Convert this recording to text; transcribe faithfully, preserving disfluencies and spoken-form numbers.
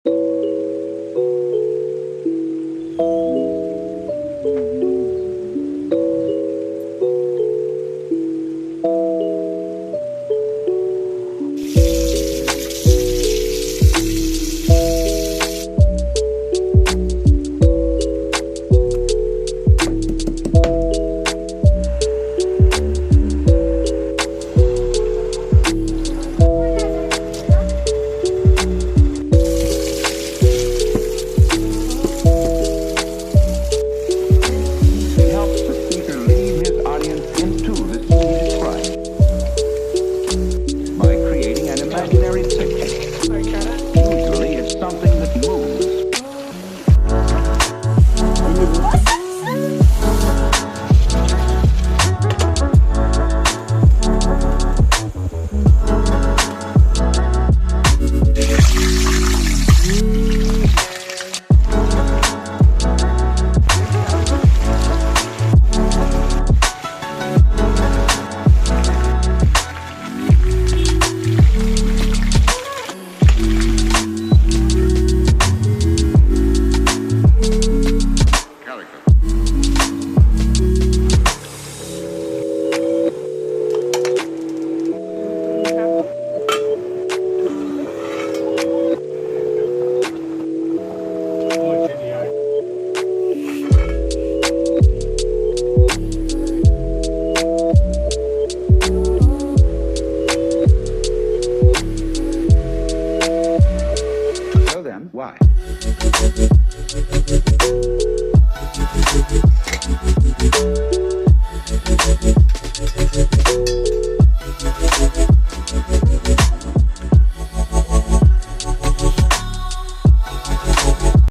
It helps the speaker lead his audience into the scene described by creating an imaginary picture. Usually it's something that moves. So then, why?